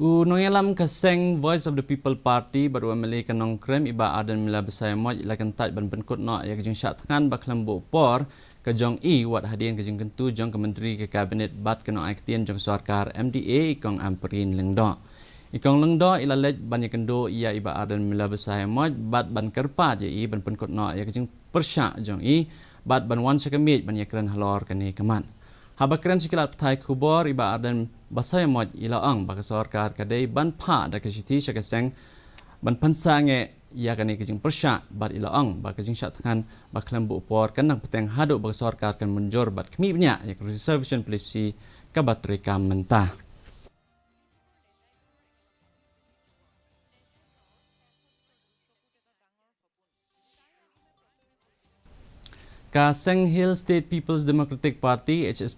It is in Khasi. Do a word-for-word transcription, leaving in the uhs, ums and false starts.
U nongïalam ka seng Voice of the People Party bad u M L A ka Nongkrem, i Bah Ardent Miller Basaiawmoit, i la kyntait ban pynkut noh ïa ka jingshah thngan ba khlem buh por ka jong i wat hadien ka jingkyntu jong ka Myntri ka Cabinet bad ka nongai ktien jong ka sorkar M D A, i Kong Ampareen Lyngdoh. I Kong Lyngdoh i la leit ban ïakynduh ïa i Bah Ardent Miller Basaiawmoit bad ban kyrpad ïa i ban pynkut noh ïa ka jingpyrshah jong i bad ban wan sha ka miej ban ïakren halor kane ka mat. Haba kren sha ki lad pathai khubor, i Bah Ardent Basaiawmoit i la ong ba ka sorkar ka dei ban phah da ka shithi sha ka seng ban pynsangeh ïa kane ka jingpyrshah, bad i la ong ba ka jingshah thngan ba khlem buh por kan nang bteng haduh ba ka sorkar kan mynjur bad khmih bniah ïa ka reservation policy kaba treikam mynta. Ka seng Hill State People's Democratic Party, H S